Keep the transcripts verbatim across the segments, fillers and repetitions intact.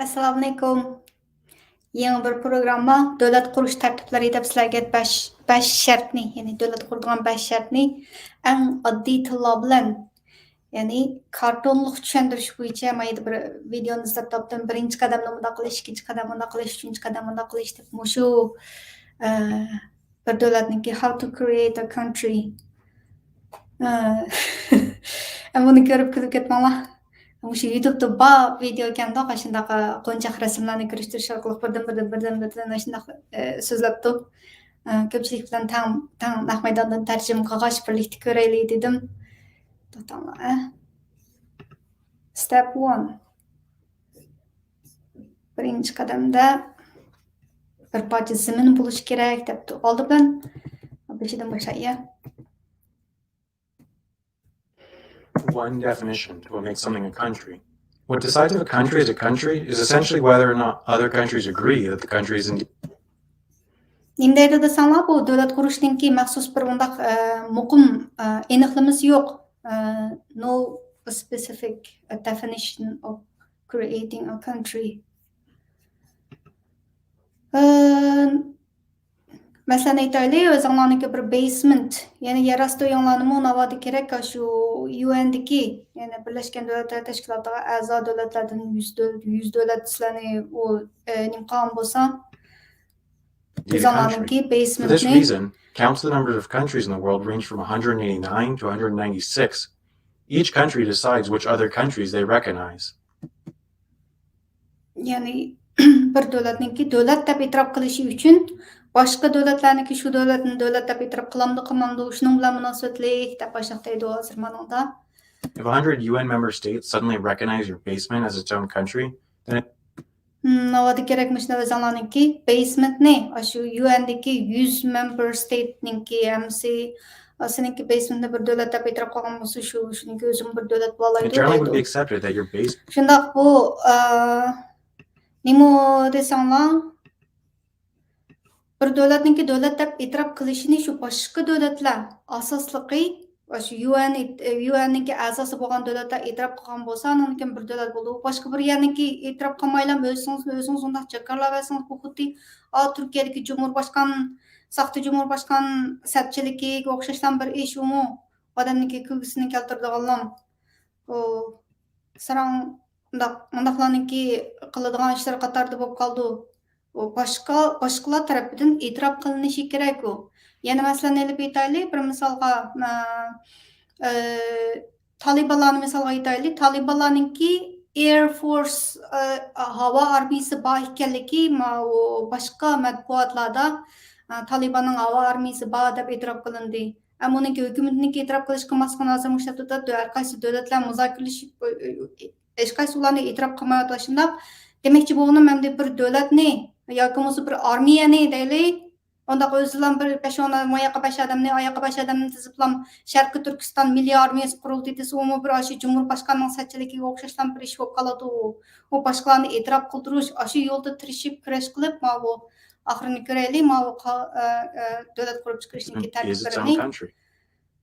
ئەسسالامۇئەلەيكۇم. يېڭى بىر پروگرامما، دۆلەت قۇرۇش تەرتىپلىرى دەپ سىلەرگە بەش، بەش شەرتنى، يەنى دۆلەت قۇرىدىغان بەش شەرتنى ئەڭ ئاددىي تىللار بىلەن، يەنى كارتونلۇق چۈشەندۈرۈش بويىچە مايدا بىر ۋىدېونى ئىزدەپ تاپتىم. بىرىنچى قەدەمنى مۇنداق قىلىش، ئىككىنچى قەدەمنى مۇنداق قىلىش، ئۈچىنچى قەدەمنى مۇنداق قىلىش دەپ مۇشۇ، ئە، بىر دۆلەتنىڭكى، how to create a country. ئە، بۇنى كۆرۈپ كۈلۈپ كەتمەڭلار. مۇشۇ يۇتۇبتا بار ۋىدېو ئىكەندۇ، ئاشۇنداق قونچاق رەسىملەرنى كىرىشتۈرۈش ئارقىلىق بىردىن، بىردىن، بىردىن، بىردىن ئاشۇنداق، ئە، سۆزلەپتۇ. ئە، كۆپچىلىك بىلەن تەڭ، تەڭ نەق مەيداندىن تەرجىمە قىلغاچ، بىرلىكتە كۆرەيلى دېدىم. توختاڭلار، ئە. Step one. بىرىنچى قەدەمدە بىر پارچە زېمىن بولۇشى كېرەك دەپتۇ. ئالدى بىلەن بېشىدىن باشلايلى. One definition to what makes something a country. What decides if a country is a country is essentially whether or not other countries agree that the country is indeed. نېمە دەيدۇ دېسەڭلار، بۇ دۆلەت قۇرۇشنىڭكى مەخسۇس بىر مۇنداق، ئە، مۇقىم، ئە، ئېنىقلىمىسى يوق. ئە، no specific definition of creating a country. ئە، مەسىلەن ئېيتايلى، ئۆزۈڭلارنىڭكى بىر بېيسمېنت، يەنى يەر ئاستى ئۆيۈڭلارنىمۇ ناۋادا كېرەك، شۇ يۇ ئېندىكى، يەنى بىرلەشكەن دۆلەتلەر تەشكىلاتىغا ئەزا دۆلەتلەردىن يۈز دۆ-، يۈز دۆلەت سىلەرنى ئۇ، ئە، نېمە قىلغان بولسا، Indeed a country. ئۆزۈڭلارنىڭكى For this بېيسمېنتنى. Reason, counts the numbers of countries in the world range from one hundred eighty-nine to one hundred ninety-six. Each country decides which other countries they recognize. يەنى بىر دۆلەتنىڭكى دۆلەت دەپ ئېتىراپ قىلىشى ئۈچۈن باشقا دۆلەتلەرنىڭكى شۇ دۆلەتنى دۆلەت دەپ ئېتىراپ قىلامدۇ، قىلمامدۇ، شۇنىڭ بىلەن مۇناسىۋەتلىك دەپ ئاشۇنداق دەيدۇ ھازىر مانىڭدا. If a hundred U N member states suddenly recognize your basement as its own country, then it ناۋادا كېرەك مۇشۇنداق ئۆزۈڭلارنىڭكى بېيسمېنتنى، ئاشۇ يۇ ئېندىكى يۈز مەمبەر ستېيتنىڭكى ھەممىسى، ئا، سېنىڭكى بېيسمېنتنى بىر دۆلەت دەپ ئېتىراپ قىلغان بولسا، شۇ، شۇنىڭكى ئۆزىمۇ بىر دۆلەت بولالايدۇ internally would be دەيدۇ. Accepted that your base شۇنداق بۇ، ئا، نېمە دېسەڭلار، بىر دۆلەتنىڭكى دۆلەت دەپ ئېتىراپ قىلىشىنى شۇ باشقا دۆلەتلەر ئاساسلىقى، شۇ يۇ ئېن، يۇ ئېننىڭكى ئەزاسى بولغان دۆلەتلەر ئېتىراپ قىلغان بولسا، ئاندىن كېيىن بىر دۆلەت بولىدۇ. باشقا بىر يەرنىڭكى ئېتىراپ قىلمايلا، ئۆزىڭىز، ئۆزىڭىز ئۇنداق جاكارلاۋەرسىڭىز، بۇ خۇددى، ئا، تۈركىيەدىكى جۇمھۇرباشقان، ساختا جۇمھۇرباشقان سەتچىلىكىگە ئوخشاشلا بىر ئىش ئۇمۇ. ئادەمنىڭكى كۈلكىسىنى كەلتۈرىدىغانلام. ئۇ ساراڭ مۇنداق، مۇنداقلارنىڭكى قىلىدىغان ئىشلىرى قاتارىدا بولۇپ قالىدۇ. ئۇ باشقا، باشقىلار تەرىپىدىن ئېتىراپ قىلىنىشى كېرەك ئۇ. يەنە مەسىلەن ئېلىپ ئېيتايلى، بىر مىسالغا، مە-، ئە، تالىبانلارنى مىسالغا ئېيتايلى. تالىبانلارنىڭكى ئېير فورس، ئە، ھاۋا ئارمىيىسى بار ئىكەنلىكى، ماۋۇ باشقا مەتبۇئاتلاردا، ئە، تالىباننىڭ ھاۋا ئارمىيىسى بار دەپ ئېتىراپ قىلىندى. ئەمما ئۇنىڭكى ھۆكۈمىتىنىڭكى ئېتىراپ قىلىشقا قىلماسلىقىنى ھازىر مۇشۇ ھەر قايسى دۆلەتلەر مۇزاكىرىلىشىپ، ھېچقايسى ئۇلارنى ئېتىراپ قىلمايۋاتىدۇ. شۇنداق دېمەكچى بولغىنىم، ئەمدى بىر دۆلەتنى ياكى بولمىسا بىر ئارمىيەنى دەيلى، ئۇنداق ئۆزىلا بىر بەش ئون، مۇ ياققا بەش ئادەمنى، ئا ياققا بەش ئادەمنى تىزىپلا شەرقىي تۈركىستان مىللىي ئارمىيەسى قۇرۇلدى دېسە، ئۇمۇ بىر ئاشۇ جۇمھۇرباشقاننىڭ سەتچىلىكىگە ئوخشاشلا بىر ئىش بولۇپ قالىدۇ. ئۇ باشقىلارنى ئېتىراپ قىلدۇرۇش، ئاشۇ يولدا تىرىشىپ كۈرەش قىلىپ، ماۋۇ ئاخىرىنى كۆرەيلى، ماۋۇ قا-، ئە، ئە، دۆلەت قۇرۇپ چىقىرىشنىڭكى is its own تەرتىپلىرىنى. Country.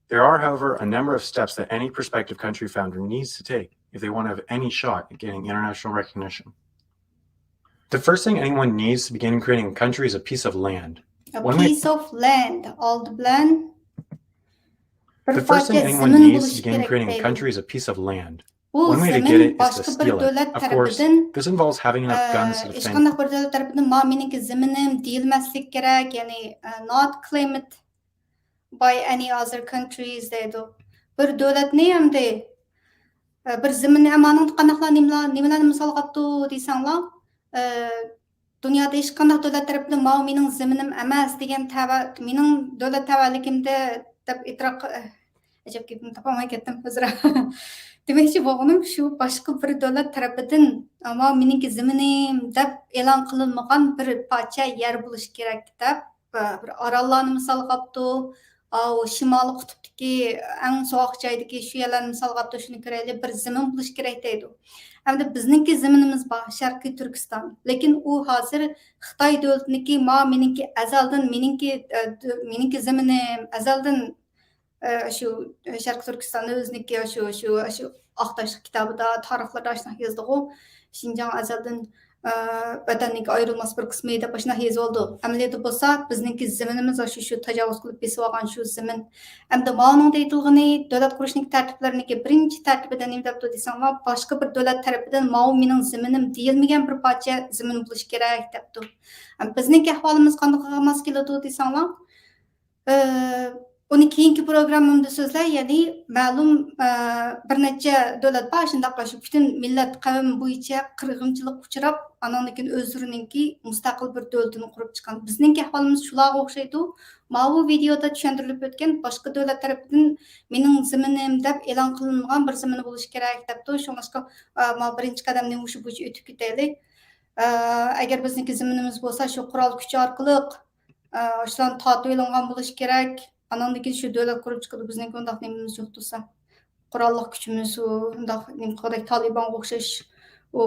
There are, however, a number of steps that any prospective country founder needs to take if they want to have any shot at getting international recognition. The first thing anyone needs to begin creating a country is a piece of land. A One way piece of land, ئالدى بىلەن بىر The first thing پارچە anyone زېمىن needs بولۇشى to begin كېرەك creating a دەيدۇ. country is a piece of land. بۇ One way to get زېمىن it is to باشقا بىر steal it. دۆلەت Of course, تەرىپىدىن، this involves having enough guns to ئە، defend. ھېچقانداق بىر دۆلەت تەرىپىدىن ما مېنىڭكى زېمىنىم دېيىلمەسلىك كېرەك، يەنى، ئە، not claimed by any other countries دەيدۇ. بىر دۆلەتنى ئەمدى، ئە، بىر زېمىننى، ئەمما ئانىڭدا قانداقلا نېمىلەر، نېمىلەرنى مىسالغا ئاپتۇ دېسەڭلار، ئە، دۇنيادا ھېچقانداق دۆلەت تەرىپىدىن ماۋۇ مېنىڭ زېمىنىم ئەمەس دېگەن تەۋە، مېنىڭ دۆلەت تەۋەلىكىمدە دەپ ئېتىراپ قىل-، ئەجەب گېپىمنى تاپالماي كەتتىم، ئۆزرە. دېمەكچى بولغىنىم شۇ، باشقا بىر دۆلەت تەرىپىدىن، ماۋۇ مېنىڭكى زېمىنىم دەپ ئېلان قىلىنمىغان بىر پارچە يەر بولۇشى كېرەك دەپ، بىر ئاراللارنى مىسالغا ئاپتۇ. ئاۋۇ شىمالىي قۇتۇپتىكى ئەڭ سوغۇق جايدىكى شۇ يەرلەرنى مىسالغا ئاپتۇ، شۇنى كۆرەيلى، بىر زېمىن بولۇشى كېرەك دەيدۇ. ئەمدى بىزنىڭكى زېمىنىمىز بار، شەرقىي تۈركىستان. لېكىن ئۇ ھازىر خىتاي دۆلىتىنىڭكى، ما مېنىڭكى ئەزەلدىن، مېنىڭكى، ئە، دۆ-، مېنىڭكى زېمىنىم ئەزەلدىن، ئە، شۇ شەرقىي تۈركىستاندا ئۆزىنىڭكى شۇ، شۇ، شۇ ئاق تاشلىق كىتابىدا، تارىخلىرىدا ئاشۇنداق يازدىغۇ، شىنجاڭ ئەزەلدىن، ئە، ۋەتەننىڭكى ئايرىلماس بىر قىسمى دەپ ئاشۇنداق يېزىۋالىدۇ. ئەمەلىيەتتە بولسا، بىزنىڭكى زېمىنىمىز ئاشۇ، شۇ تاجاۋۇز قىلىپ بېسىۋالغان شۇ زېمىن. ئەمدى ماۋۇنىڭدا ئېيتىلغىنى، دۆلەت قۇرۇشنىڭ تەرتىپلىرىنىڭكى بىرىنچى تەرتىپىدە نېمە دەپتۇ دېسەڭلار، باشقا بىر دۆلەت تەرىپىدىن ماۋۇ مېنىڭ زېمىنىم دېيىلمىگەن بىر پارچە زېمىن بولۇشى كېرەك دەپتۇ. ئەم، بىزنىڭكى ئەھۋالىمىز قاندىقىغا ماس كېلىدۇ دېسەڭلار، ئى، ئۇنى كېيىنكى پروگراممىمدا سۆزلەي، يەنى مەلۇم، ئى، بىر نەچچە دۆلەت بار، شۇنداق شۇ پۈتۈن مىللەت قەۋم بويىچە قىرغىنچىلىققا ئۇچراپ، ئاناندىن كېيىن ئۆزلىرىنىڭكى مۇستەقىل بىر دۆلىتىنى قۇرۇپ چىققان. بىزنىڭكى ئەھۋالىمىز شۇلارغا ئوخشايدۇ. ماۋۇ ۋىدېيودا چۈشەندۈرۈلۈپ ئۆتكەن باشقا دۆلەت تەرىپىدىن مېنىڭ زېمىنىم دەپ ئېلان قىلىنغان بىر زېمىن بولۇشى كېرەك دەپتۇ. شۇڭلاشقا، ئە، ماۋۇ بىرىنچى قەدەمنى مۇشۇ بويىچە ئۆتۈپ كېتەيلى. ئە، ئەگەر بىزنىڭكى زېمىنىمىز بولسا، شۇ قورال كۈچى ئارقىلىق، ئە، شۇلارنى تارتىۋېلىنغان بولۇشى كېرەك. ئاناندىن كېيىن شۇ دۆلەت قۇرۇپ چىقىدۇ. بىزنىڭكى ئۇنداق نېمىمىز يوق تۇرسا. قوراللىق كۈچىمىز، ئۇ، ئۇنداق نېمە قىلغۇدەك تالىبانغا ئوخشاش، ئۇ،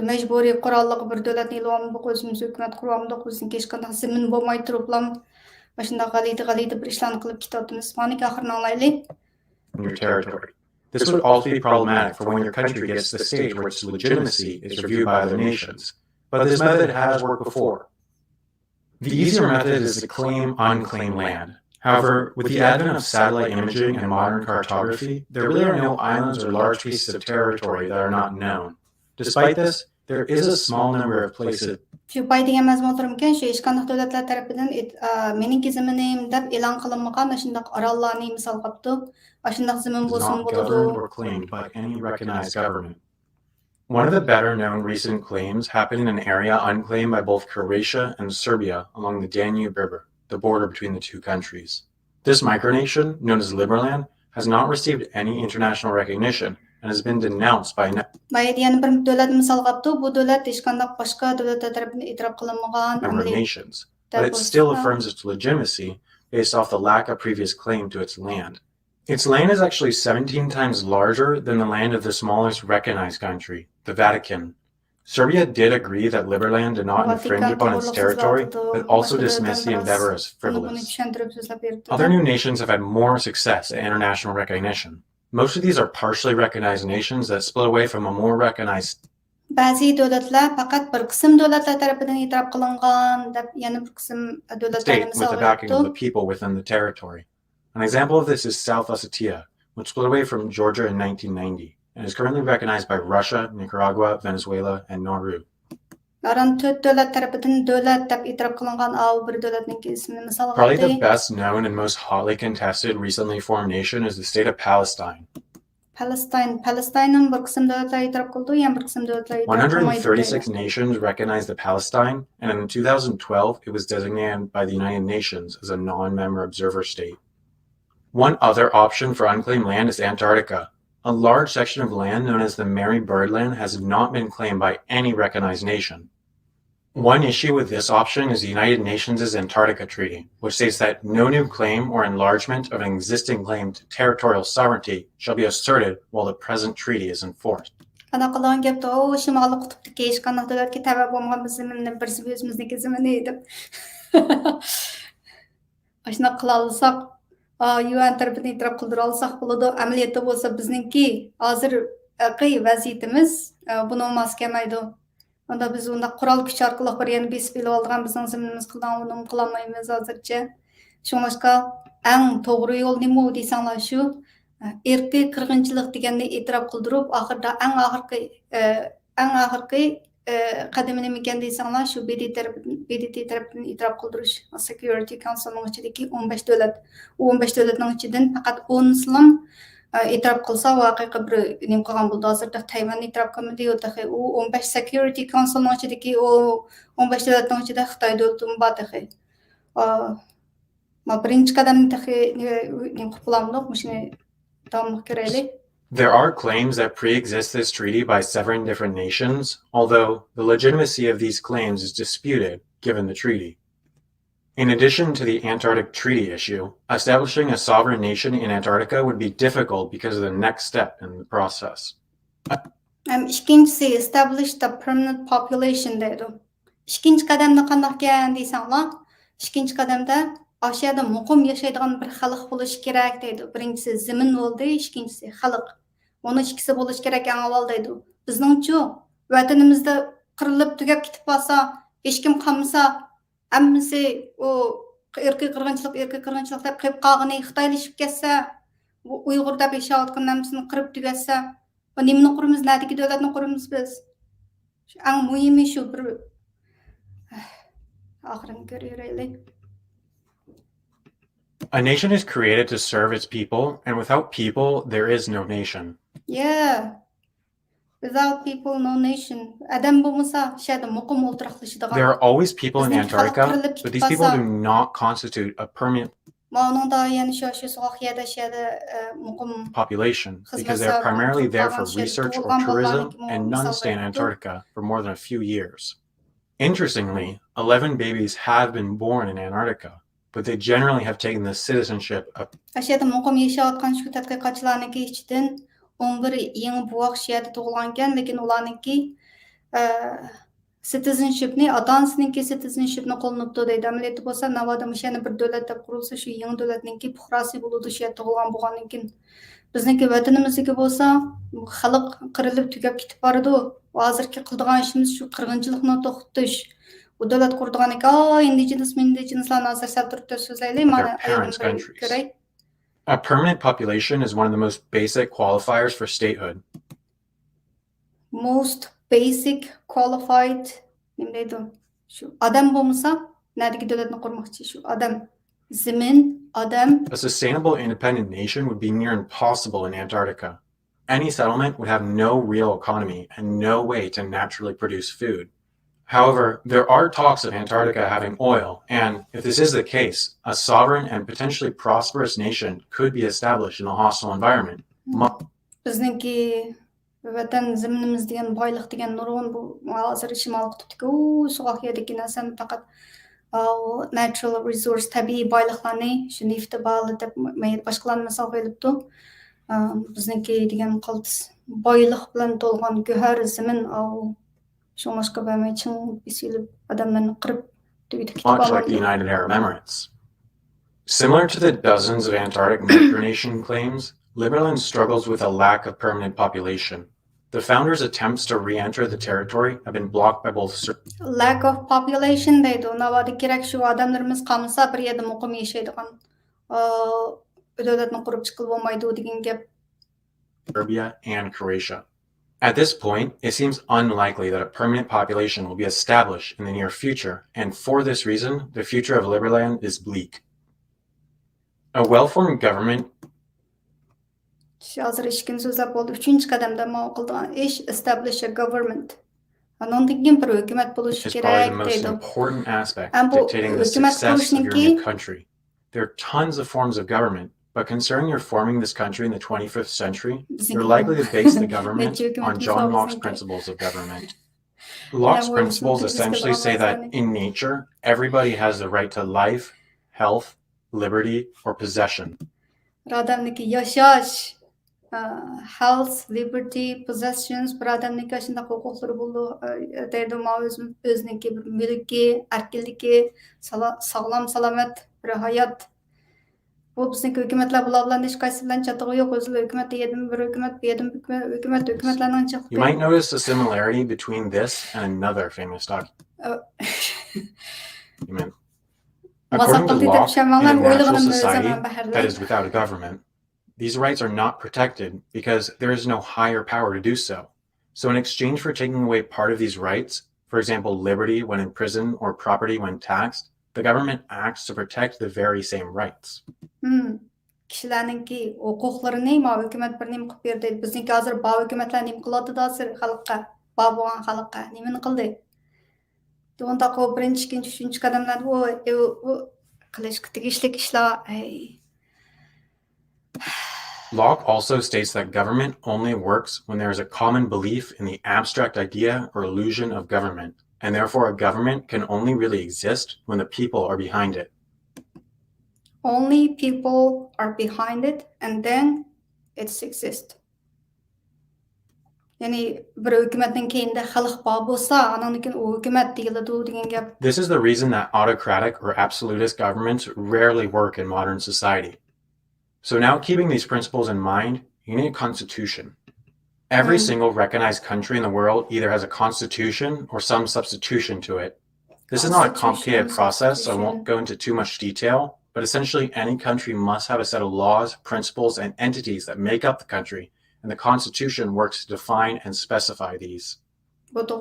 مەجبۇرىي قوراللىق بىر دۆلەتنى ئېلىۋالمىدۇق، ئۆزىمىز ھۆكۈمەت قۇرۇۋالمىدۇق، بىزنىڭكى ھېچقانداق زېمىن بولماي تۇرۇپلا، ئاشۇنداق غەلىتە، غەلىتە بىر ئىشلارنى قىلىپ كېتىۋاتىمىز. مانىكى ئاخىرىنى ئاڭلايلى. In your territory. This would also be problematic for when your country gets to the stage where its legitimacy is reviewed by other nations. But this method has worked before. The easier method is to claim unclaimed land. However, with the advent of satellite imaging and modern cartography, there really are no islands or large pieces of territory that are not known. Despite this, there is a small number of places. شۇ پاي دېگەن مەزمۇن ئوتتۇرىمىكەن، شۇ ھېچقانداق دۆلەتلەر تەرىپىدىن ئېت-، ئا، مېنىڭكى زېمىنىم دەپ ئېلان قىلىنمىغان ئاشۇنداق ئاراللارنى مىسال قىلىپتۇ. ئاشۇنداق زېمىن بولسىمۇ بولىدۇ. One of the better known recent claims happened in an area unclaimed by both Croatia and Serbia along the Danube River, the border between the two countries. This micronation, known as Liberland, has not received any international recognition and has been denounced by بايا يەنە بىر دۆلەتنى مىسال قىلىپتۇ. بۇ دۆلەت ھېچقانداق باشقا دۆلەتلەر تەرىپىدىن ئېتىراپ قىلىنمىغان ئەمەلىي. Nations, but it still affirms its legitimacy based off the lack of previous claim to its land. Its land is actually seventeen times larger than the land of the smallest recognized country, the Vatican. Serbia did agree that Liberland did not infringe upon its territory, but also dismissed the endeavor as frivolous. Other new nations have had more success at international recognition. Most of these are partially recognized nations that split away from a more recognized بەزى دۆلەتلەر پەقەت بىر قىسىم دۆلەتلەر تەرىپىدىن ئېتىراپ قىلىنغان دەپ يەنە بىر قىسىم دۆلەتلەرنى state with the backing of the people within the territory. An example of this is South Ossetia, which split away from Georgia in nineteen ninety and is currently recognized by Russia, Nicaragua, Venezuela, and Nauru. ئاران تۆت دۆلەت تەرىپىدىن دۆلەت دەپ ئېتىراپ قىلىنغان ئاۋۇ بىر دۆلەتنىڭكى ئىسمىنى مىسالغا ئالدى. Probably the best known and most hotly contested recently formed nation is the state of Palestine. پەلەستاين. پەلەستاينىمۇ بىر قىسىم دۆلەتلەر ئېتىراپ قىلىدۇ، يەنە بىر قىسىم دۆلەتلەر ئېتىراپ قىلمايدۇ. One hundred thirty-six nations recognized the Palestine, and in two thousand twelve, it was designated by the United Nations as a non-member observer state. One other option for unclaimed land is Antarctica. A large section of land known as the Mary Birdland has not been claimed by any recognized nation. One issue with this option is the United Nations' Antarctica Treaty, which states that no new claim or enlargement of an existing claim to territorial sovereignty shall be asserted while the present treaty is in force. قانداق قىلىدىغان گەپتۇ، ئۇ شىمالىي قۇتۇپتىكى ھېچقانداق دۆلەتكە تەۋە بولمىغان بىر زېمىننى بىرسى ئۆزىمىزنىڭكى زېمىنى دەپ. ئاشۇنداق قىلالىساق، ئا، يۇ ئېن تەرىپىدىن ئېتىراپ قىلدۇرالىساق بولىدۇ. ئەمەلىيەتتە بولسا بىزنىڭكى ھازىرقى ۋەزىيىتىمىز، ئا، بۇنىڭغا ماس كەلمەيدۇ. ئۇندا بىز ئۇنداق قورال كۈچ ئارقىلىق بىر يەرنى بېسىپ ئېلىۋالىدىغان، بىزنىڭ زېمىنىمىزغا كېلىدىغان ئۇنىمۇ قىلالمايمىز ھازىرچە. شۇڭلاشقا ئەڭ توغرا يول نېمە دېسەڭلار شۇ، ئىرقىي قىرغىنچىلىق دېگەننى ئېتىراپ قىلدۇرۇپ، ئاخىرىدا ئەڭ ئاخىرقى، ئە، ئەڭ ئاخىرقى، ئە، قەدىمى نېمىكەن دېسەڭلار، شۇ بې دې تەرىپىدىن، بې دې تې تەرىپىدىن ئېتىراپ قىلدۇرۇش. سېكيۇرىتى كاونسىلنىڭ ئىچىدىكى ئون بەش دۆلەت. ئۇ ئون بەش دۆلەتنىڭ ئىچىدىن پەقەت ئونسىلا، ئە، ئېتىراپ قىلسا، ئۇ ھەقىقىي بىر نېمە قىلغان بولىدۇ. ھازىر تېخى تەيۋەن ئېتىراپ قىلمىدى، يا تېخى ئۇ ئون بەش سېكيۇرىتى كاونسىلنىڭ ئىچىدىكى ئۇ ئون بەش دۆلەتنىڭ ئىچىدە خىتاي دۆلىتىمۇ بار تېخى. ئا، ما بىرىنچى قەدەمنى تېخى نېمە، نېمە قىلىپ بولامدۇق؟ مۇشۇنى داۋاملىق كۆرەيلى. There are claims that pre-exist this treaty by seven different nations, although the legitimacy of these claims is disputed given the treaty. In addition to the Antarctic Treaty issue, establishing a sovereign nation in Antarctica would be difficult because of the next step in the process. ھەم ئىككىنچىسى، establish the permanent population دەيدۇ. ئىككىنچى قەدەمدە قانداقكەن دېسەڭلار، ئىككىنچى قەدەمدە ئاشۇ يەردە مۇقىم ياشايدىغان بىر خەلق بولۇشى كېرەك دەيدۇ. بىرىنچىسى زېمىن بولدى، ئىككىنچىسى خەلق. ئۇنىڭ ئىككىسى بولۇشى كېرەك ئەڭ ئاۋۋال دەيدۇ. بىزنىڭچۇ؟ ۋەتىنىمىزدە قىرىلىپ تۈگەپ كېتىپ قالسا، ھېچكىم قالمىسا، ھەممىسى ئۇ ئىرقىي قىرغىنچىلىق، ئىرقىي قىرغىنچىلىق دەپ قېلىپ قالغىنى خىتايلىشىپ كەتسە، ئۇ ئۇيغۇر دەپ ياشاۋاتقان ھەممىسىنى قىرىپ تۈگەتسە، ئۇ نېمىنى قۇرىمىز؟ نەدىكى دۆلەتنى قۇرىمىز بىز؟ شۇ ئەڭ مۇھىمى شۇ بىر، ئاخىرىنى كۆرۈۋېرەيلى. A nation is created to serve its people, and without people, there is no nation. Yeah. Without people, no nation. ئادەم بولمىسا، شۇ يەردە مۇقىم ئولتۇراقلىشىدىغان. There are always people in بىزنىڭكى خەلق Antarctica, قىرىلىپ but كېتىپ these people قالسا، do not constitute a permanent ماۋۇنىڭدا يەنە شۇ، شۇ سوغۇق يەردە، شۇ يەردە ئە، مۇقىم population خىزمەت because they are سەۋەبىدىن primarily قېلىپ there قالغان for شۇ يەردە research or تۇغۇلغان tourism بالىلارنىڭكى and مۇ- none مىسال stay in بېرىپتۇ. Antarctica for more than a few years. Interestingly, eleven babies have been born in Antarctica, but they generally have taken the citizenship of ئاشۇ يەردە مۇقىم ياشاۋاتقان شۇ تەتقىقاتچىلارنىڭكى ئىچىدىن ئون بىر يېڭى بوۋاق شۇ يەردە تۇغۇلغانىكەن، لېكىن ئۇلارنىڭكى ئە، سىتىزېنشىپنى، ئاتا ئانىسىنىڭكى سىتىزېنشىپنى قوللىنىپتۇ دەيدۇ. ئەمەلىيەتتە بولسا، ناۋادا مۇشۇ يەنە بىر دۆلەت دەپ قۇرۇلسا، شۇ يېڭى دۆلەتنىڭكى پۇقراسى بولىدۇ، شۇ يەردە تۇغۇلغان بولغاندىن كېيىن. بىزنىڭكى ۋەتىنىمىزدىكى بولسا، خەلق قىرىلىپ تۈگەپ كېتىپ بارىدۇ. ھازىرقى قىلىدىغان ئىشىمىز شۇ قىرغىنچىلىقنى توختىتىش. ئۇ دۆلەت قۇرىدىغانىكى، ئا، ئىندىجېنس، ئىندىجېنسلارنى ھازىر سەل تۈرتتە سۆزلەيلى. Their مانا، parents' ئاياغىنى بىر countries. كۆرەي. A permanent population is one of the most basic qualifiers for statehood. Most basic qualified نېمە دەيدۇ؟ شۇ ئادەم بولمىسا، نەدىكى دۆلەتنى قۇرماقچى؟ شۇ ئادەم. زېمىن، ئادەم. A sustainable independent nation would be near impossible in Antarctica. Any settlement would have no real economy and no way to naturally produce food. However, there are talks of Antarctica having oil, and if this is the case, a sovereign and potentially prosperous nation could be established in a hostile environment. Mu- بىزنىڭكى ۋەتەن زېمىنىمىز دېگەن بايلىق دېگەن نۇرغۇن بۇ ھازىر شىمال قۇتۇپتىكى ئۇ سوغۇق يەردىكى نەرسىنى پەقەت، ئا، ئۇ ناتشۇرال رىسورس، تەبىيئىي بايلىقلارنى، شۇ نېفىتى بار دەپ، م-، م-، باشقىلارنى مىسالغا ئېلىپتۇ. ئا، بىزنىڭكى دېگەن قالتىس بايلىق بىلەن تولغان گۆھەر زېمىن، ئاۋۇ شۇڭلاشقا بەرمەي چىڭ بېسىۋېلىپ ئادەملەرنى قىرىپ تۈگىتىپ كېتىپ Much like the قالغان. United Arab Emirates. Similar to the dozens of Antarctic micronation claims, Liberland struggles with a lack of permanent population. The founders' attempts to re-enter the territory have been blocked by both Ser- Lack of population دەيدۇ. ناۋادا كېرەك شۇ ئادەملىرىمىز قالمىسا، بىر يەردە مۇقىم ياشايدىغان، ئا، دۆلەتنى قۇرۇپ چىققىلى بولمايدۇ دېگەن گەپ. Serbia and Croatia. At this point, it seems unlikely that a permanent population will be established in the near future, and for this reason, the future of Liberland is bleak. A well-formed government شۇ ھازىر ئىككىنچى سۆزلەپ بولدى. ئۈچىنچى قەدەمدە ماۋۇ قىلىدىغان ئىش، establish a government. ئانىڭدىن كېيىن بىر ھۆكۈمەت بولۇشى is probably the كېرەك most دەيدۇ. important aspect ئەمما بۇ dictating the ھۆكۈمەت success of your قۇرۇشنىڭكى new country. There are tons of forms of government, but considering you're forming this country in the twenty-fifth century, you're likely to base the government on John Locke's principles of government. Locke's principles essentially say that in nature, everybody has the right to life, health, liberty, or possession. بىر ئادەمنىڭكى ياشاش، ئا، health, liberty, possessions، بىر ئادەمنىڭكى ئاشۇنداق ھوقۇقلىرى بولىدۇ، ئا، دەيدۇ، ماۋۇ ئۆزىمىز، ئۆزىنىڭكى بىر مۈلكى، ئەركىنلىكى، سالا-، ساغلام، سالامەت بىر ھايات. بۇ بىزنىڭكى ھۆكۈمەتلەر بۇلار بىلەن ھېچقايسى بىلەن چاتىقى يوق. ئۆزىلا ھۆكۈمەت، يەردىن بىر ھۆكۈمەت، بۇ يەردىن بىر ھۆكۈمەت، ھۆكۈمەتلەرنىڭ چاتىقى. You might notice a similarity between this and another famous document. ئا، According to Locke, in a natural society that is without a government, these rights are not protected because there is no higher power to do so. So, in exchange for taking away part of these rights, for example, liberty when in prison or property when taxed, the government acts to protect the very same rights. كىشىلەرنىڭكى ھوقۇقلىرىنى ما ھۆكۈمەت بىر نېمە قىلىپ بېرىدۇ. بىزنىڭكى ھازىر بار ھۆكۈمەتلەر نېمە قىلىۋاتىدۇ ھازىر خەلققە؟ بار بولغان خەلققە نېمىنى قىلدى؟ بۇنداق ئۇ بىرىنچى، ئىككىنچى، ئۈچىنچى قەدەملەردە ئۇ، ئۇ، ئۇ قىلىشقا تېگىشلىك ئىشلار. ئەي. Locke also states that government only works when there is a common belief in the abstract idea or illusion of government, and therefore a government can only really exist when the people are behind it. Only people are behind it and then it's exist. يەنى بىر ھۆكۈمەتنىڭ كەينىدە خەلق بار بولسا، ئانىڭدىن كېيىن ئۇ ھۆكۈمەت دېيىلىدۇ دېگەن گەپ. This is the reason that autocratic or absolutist governments rarely work in modern society. So now, keeping these principles in mind, you need a constitution. Every single recognized country in the world either has a constitution or some substitution to it. This is not a complicated process, so I won't go into too much detail, but essentially any country must have a set of laws, principles, and entities that make up the country, and the constitution works to define and specify these.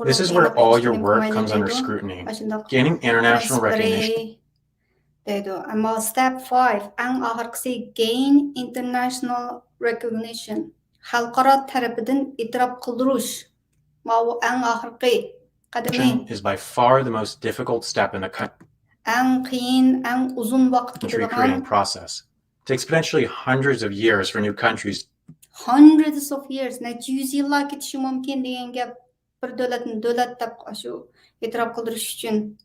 This is where all your work comes under scrutiny. Gaining international recognition. دەيدۇ. ئەمما step five، ئەڭ ئاخىرقىسى gain international recognition، خەلقئارا تەرىپىدىن ئېتىراپ قىلدۇرۇش. ماۋۇ ئەڭ ئاخىرقى قەدىمى. Is by far the most difficult step in the country. ئەڭ قىيىن، ئەڭ ئۇزۇن ۋاقىت كېتىدىغان process. It takes potentially hundreds of years for new countries. Hundreds of years، نەچچە يۈز يىللار كېتىشى مۇمكىن دېگەن گەپ. بىر دۆلەتنى دۆلەت دەپ ئاشۇ ئېتىراپ قىلدۇرۇش ئۈچۈن.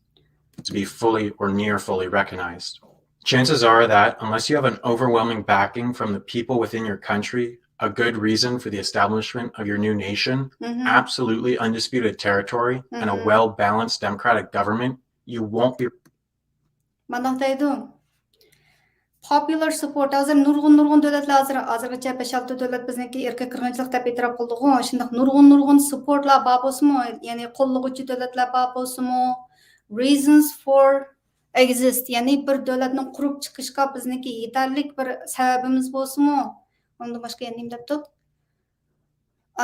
To be fully or near fully recognized. Chances are that unless you have an overwhelming backing from the people within your country, a good reason for the establishment of your new nation, absolutely undisputed territory, and a well-balanced democratic government, you won't be مانداق دەيدۇ. Popular support، ھازىر نۇرغۇن، نۇرغۇن دۆلەتلەر، ھازىر، ھازىرغىچە بەش-ئالتە دۆلەت بىزنىڭكى ئىرقىي قىرغىنچىلىق دەپ ئېتىراپ قىلدىغۇ. شۇنداق نۇرغۇن، نۇرغۇن سۇپورتلار بار بولسىمۇ، يەنى قوللىغۇچى دۆلەتلەر بار بولسىمۇ، reasons for exist، يەنى بىر دۆلەتنىڭ قۇرۇپ چىقىشقا بىزنىڭكى يېتەرلىك بىر سەۋەبىمىز بولسىمۇ، ئۇنىڭدىن باشقا يەنە نېمە دەپتۇ؟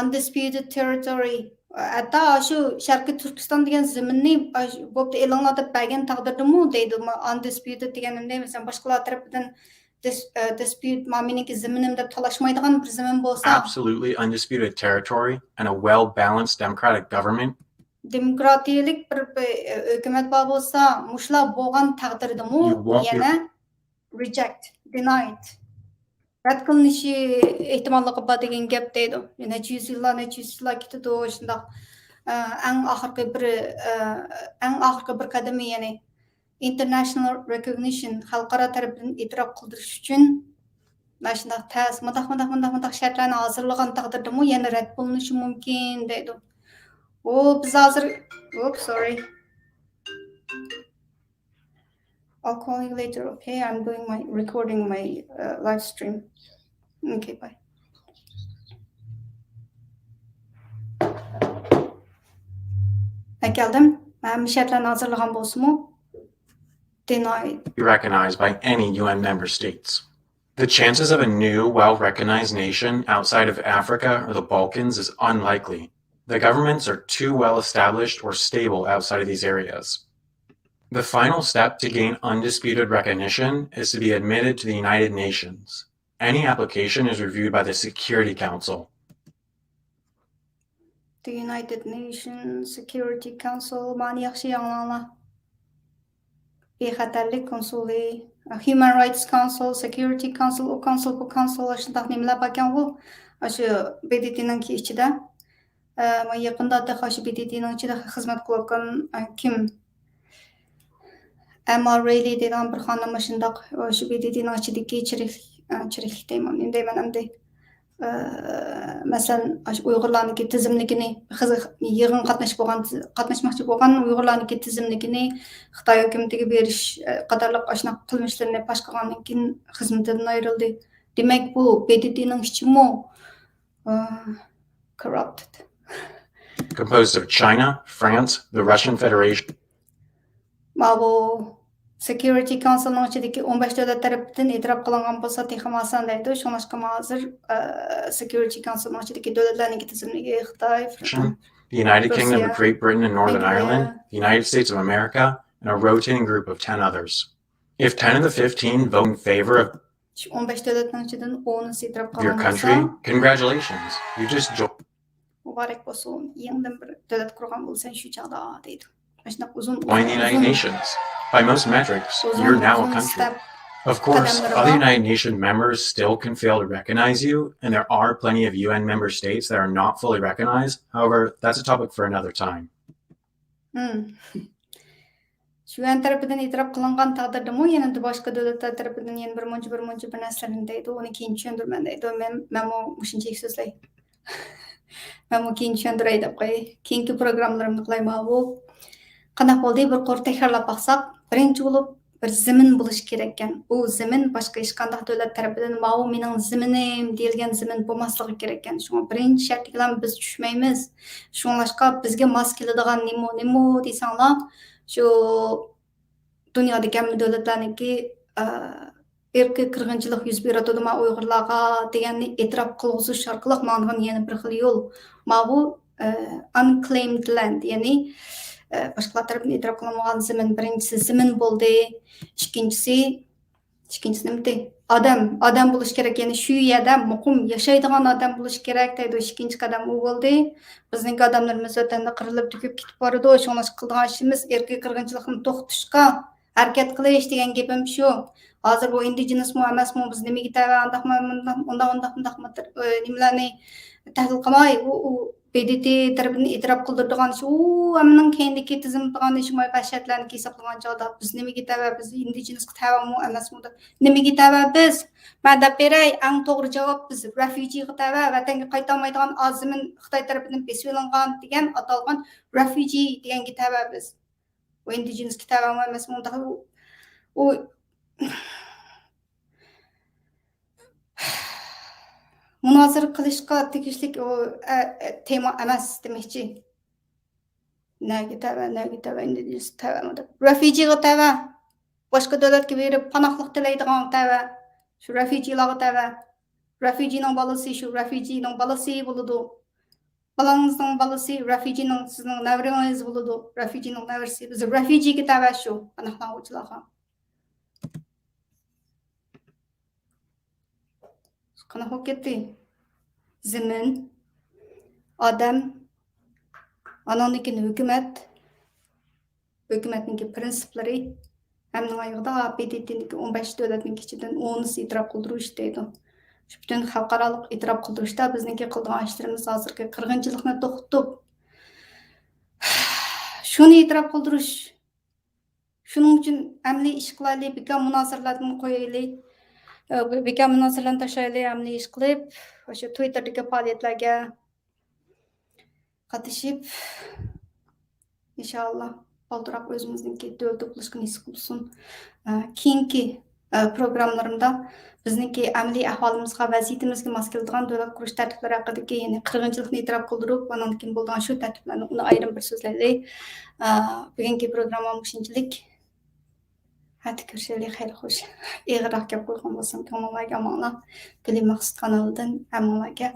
Undisputed territory، ھەتتا شۇ شەرقىي تۈركىستان دېگەن زېمىننى، ئاش-، بوپتۇ، ئېلىڭلار دەپ بەرگەن تەقدىردىمۇ دەيدۇ، ما-، undisputed دېگەننى، مەسىلەن، باشقىلار تەرىپىدىن dis-، ئە، dispute، ما مېنىڭكى زېمىنىم دەپ تالاشمايدىغان بىر زېمىن بولسا، absolutely undisputed territory and a well-balanced democratic government. دېموكراتىيەلىك بىر، بىر، ئە، ھۆكۈمەت بار بولسا، مۇشۇلار بولغان تەقدىردىمۇ يەنە reject، denied، رەت قىلىنىشى ئېھتىماللىقى بار دېگەن گەپ دەيدۇ. نەچچە يۈز يىللار، نەچچە يۈز يىللار كېتىدۇ، شۇنداق. ئە، ئەڭ ئاخىرقى بىر، ئە، ئەڭ ئاخىرقى بىر قەدىمى، يەنى international recognition، خەلقئارا تەرىپىدىن ئېتىراپ قىلدۇرۇش ئۈچۈن مانا شۇنداق تەس-، مۇنداق، مۇنداق، مۇنداق، مۇنداق شەرتلەرنى ھازىرلىغان تەقدىردىمۇ يەنە رەت بولۇنۇشى مۇمكىن دەيدۇ. ئۇ بىز ھازىر، ئوپ، سوررى. I'll call you later, okay? I'm doing my, recording my, uh, live stream. Okay, bye. ئەكەلدىم. ھەممە شەرتلەرنى ھازىرلىغان بولسىمۇ، denied. Be recognized by any U N member states. The chances of a new, well-recognized nation outside of Africa or the Balkans is unlikely. The governments are too well established or stable outside of these areas. The final step to gain undisputed recognition is to be admitted to the United Nations. Any application is reviewed by the Security Council. The United Nations Security Council، مانى ياخشى ئاڭلاڭلار. بىخەتەرلىك كونسۇلى، Human Rights Council، Security Council، ئۇ كونسۇل، بۇ كونسۇل، شۇنداق نېمىلەر باركەنغۇ، ئاشۇ ب د ت نىڭكى ئىچىدە. ئە، يېقىندا تېخى شۇ ب د ت نىڭ ئىچىدە خىزمەت قىلىۋاتقان، ئە، كىم؟ ئەمما رېيلى دەيدىغان بىر خانىم مۇشۇنداق، ئە، شۇ ب د ت نىڭ ئىچىدىكى چىرىكلىك، ئە، چىرىكلىك دەيمەن، نېمە دەيمەن ئەمدى؟ ئە، مەسىلەن، ئاشۇ ئۇيغۇرلارنىڭكى تىزىملىكىنى، خىز-، يىغىنغا قاتنىشىپ بولغان، قاتناشماقچى بولغان ئۇيغۇرلارنىڭكى تىزىملىكىنى خىتاي ھۆكۈمىتىگە بېرىش، ئە، قاتارلىق ئاشۇنداق قىلمىشلىرىنى پاش قىلغاندىن كېيىن خىزمىتىدىن ئايرىلدى. دېمەك، بۇ ب د ت نىڭ ئىچىمۇ، ئە، corrupted. Composed of China, France, the Russian Federation. ماۋۇ سېكيۇرىتى كونسىلنىڭ ئىچىدىكى ئون بەش دۆلەت تەرىپىدىن ئېتىراپ قىلىنغان بولسا تېخىمۇ ئاسان دەيدۇ. شۇڭلاشقا مانا ھازىر، ئە، سېكيۇرىتى كونسىلنىڭ ئىچىدىكى دۆلەتلەرنىڭكى تىزىملىكى خىتاي، فرانسا، The United Kingdom of Great Britain and Northern Ireland, the United States of America, and a rotating group of ten others. If ten of the fifteen vote in favor of شۇ ئون بەش دۆلەتنىڭ ئىچىدىن ئونىسى ئېتىراپ قىلغان بولسا، congratulations, you just joined. مۇبارەك بولسۇن، يېڭىدىن بىر دۆلەت قۇرغان بولىسەن شۇ چاغدا، دەيدۇ. ئاشۇنداق ئۇزۇن، Join the United Nations. By most metrics, you're now a country. Of course, other United Nations members still can fail to recognize you, and there are plenty of U N member states that are not fully recognized. However, that's a topic for another time. شۇ يەن تەرىپىدىن ئېتىراپ قىلىنغان تەقدىردىمۇ، يەنە باشقا دۆلەتلەر تەرىپىدىن يەنە بىر مۇنچە، بىر مۇنچە بىر نەرسىلەرنى دەيدۇ، ئۇنى كېيىن چۈشەندۈرىمەن دەيدۇ. مەن، مەنمۇ مۇشۇنچىلىك سۆزلەي. مەنمۇ كېيىن چۈشەندۈرەي دەپ قوياي. كېيىنكى پروگراممىلىرىمنى قىلاي ماۋۇ. قانداق بولدى؟ بىر قۇر تەكرارلاپ باقساق، بىرىنچى بولۇپ، بىر زېمىن بولۇشى كېرەككەن. ئۇ زېمىن باشقا ھېچقانداق دۆلەت تەرىپىدىن ماۋۇ مېنىڭ زېمىنىم دېيىلگەن زېمىن بولماسلىقى كېرەككەن. شۇڭا بىرىنچى شەرتكىلا بىز چۈشمەيمىز. شۇڭلاشقا بىزگە ماس كېلىدىغان نېمە، نېمە دېسەڭلار، شۇ دۇنيادىكى ھەممە دۆلەتلەرنىڭكى، ئە، ئىرقىي قىرغىنچىلىق يۈز بېرىۋاتىدۇ، ما ئۇيغۇرلارغا دېگەننى ئېتىراپ قىلغۇزۇش ئارقىلىق ماڭىدىغان يەنە بىر خىل يول. ماۋۇ، ئە، ئانكلېيمد لەند، يەنى، ئە، باشقىلار تەرىپىدىن ئېتىراپ قىلىنمىغان زېمىن، بىرىنچىسى زېمىن بولدى، ئىككىنچىسى، ئىككىنچىسى نېمىدى؟ ئادەم، ئادەم بولۇش كېرەك، يەنى شۇ يەردە مۇقىم ياشايدىغان ئادەم بولۇش كېرەك دەيدۇ، ئىككىنچى قەدەم ئۇ بولدى. بىزنىڭكى ئادەملىرىمىز ۋەتەندە قىرىلىپ تۆكۈپ كېتىپ بارىدۇ، شۇڭلاشقا قىلىدىغان ئىشىمىز ئىرقىي قىرغىنچىلىقنى توختىتىشقا ھەرىكەت قىلىش دېگەن گېپىم شۇ. ھازىر بۇ ئىندىجېنىسمۇ ئەمەسمۇ، بىز نېمىگە تەۋە، ئانداقمۇ، مۇنداق، ئۇنداق، ئۇنداق، مۇنداق، ئە، نېمىلەرنى تەھلىل قىلماي، ئۇ، ئۇ ب د ت تەرىپىدىن ئېتىراپ قىلدۇرىدىغان ئىش، ئۇ ھەممىنىڭ كەينىدىكى تىزىم قىلغان ئىش، مۇشۇ شەرتلەرنى ھېسابلىغان چاغدا، بىز نېمىگە تەۋە، بىز ئىندىجېنىسقا تەۋەمۇ ئەمەسمۇ دەپ، نېمىگە تەۋە بىز؟ مەن دەپ بېرەي، ئەڭ توغرا جاۋاب، بىز رېفۇجىغا تەۋە، ۋەتەنگە قايتالمايدىغان ئاز زېمىن خىتاي تەرىپىدىن بېسىۋېلىنغان دېگەن ئاتالغان رېفۇجى دېگەنگە تەۋە بىز. ئۇ ئىندىجېنىسكا تەۋەمۇ ئەمەس، ئۇنداق ئۇ، ئۇ مۇنازىرە قىلىشقا تېگىشلىك ئۇ، ئە، ئە، تېما ئەمەس دېمەكچى. نەگە تەۋە، نەگە تەۋە، ئىندىجېنىسكا تەۋەمۇ دەپ. رېفۇجىغا تەۋە. باشقا دۆلەتكە بېرىپ پاناھلىق تىلەيدىغانغا تەۋە. شۇ رېفۇجىلارغا تەۋە. رېفۇجىنىڭ بالىسى شۇ رېفۇجىنىڭ بالىسى بولىدۇ. بالاڭىزنىڭ بالىسى رېفۇجىنىڭ، سىزنىڭ نەۋرىڭىز بولىدۇ. رېفۇجىنىڭ نەۋرىسى. بىز رېفۇجىگە تەۋە شۇ پاناھلانغۇچىلارغا. قانداق بولۇپ كەتتى؟ زېمىن، ئادەم، ئاناندىن كېيىن ھۆكۈمەت، ھۆكۈمەتنىڭكى پىرىنسىپلىرى، ھەممىنىڭ ئايىغىدا ب د ت نىڭكى ئون بەش دۆلەتنىڭكى ئىچىدىن ئونىسى ئېتىراپ قىلدۇرۇش دەيدۇ. شۇ پۈتۈن خەلقئارالىق ئېتىراپ قىلدۇرۇشتا بىزنىڭكى قىلىدىغان ئىشلىرىمىز ھازىرقى قىرغىنچىلىقنى توختىتىپ، شۇنى ئېتىراپ قىلدۇرۇش. شۇنىڭ ئۈچۈن ئەمەلىي ئىش قىلايلى، بىكار مۇنازىرىلەردىن قويايلى، ئە، بىكار مۇنازىرىلەرنى تاشلايلى، ئەمەلىي ئىش قىلىپ، ئاشۇ تۋىتتېردىكى پائالىيەتلەرگە قاتنىشىپ، ئىنشائاللا، بالدۇراق ئۆزىمىزنىڭكى دۆلىتى بولۇشقا نېسىپ قىلسۇن. ئە، كېيىنكى، ئە، پروگراممىلىرىمدا بىزنىڭكى ئەمەلىي ئەھۋالىمىزغا، ۋەزىيىتىمىزگە ماس كېلىدىغان دۆلەت قۇرۇش تەرتىپلىرى ھەققىدىكى، يەنى قىرغىنچىلىقنى ئېتىراپ قىلدۇرۇپ، ئانان كېيىن بولىدىغان شۇ تەرتىپلەرنى، ئۇنى ئايرىم بىر سۆزلەيلى. ئە، بۈگۈنكى پروگراممام شۇنچىلىك. ئەتە كۆرۈشەيلى، خەير خوش. ئېغىرراق گەپ قىلغان بولسام، كۆڭلۈڭلارگە ئامانلار. گۈلى مەخسۇت قانىلىدىن ھەممىڭلارگە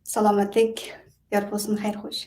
سالامەتلىك يار بولسۇن، خەير خوش.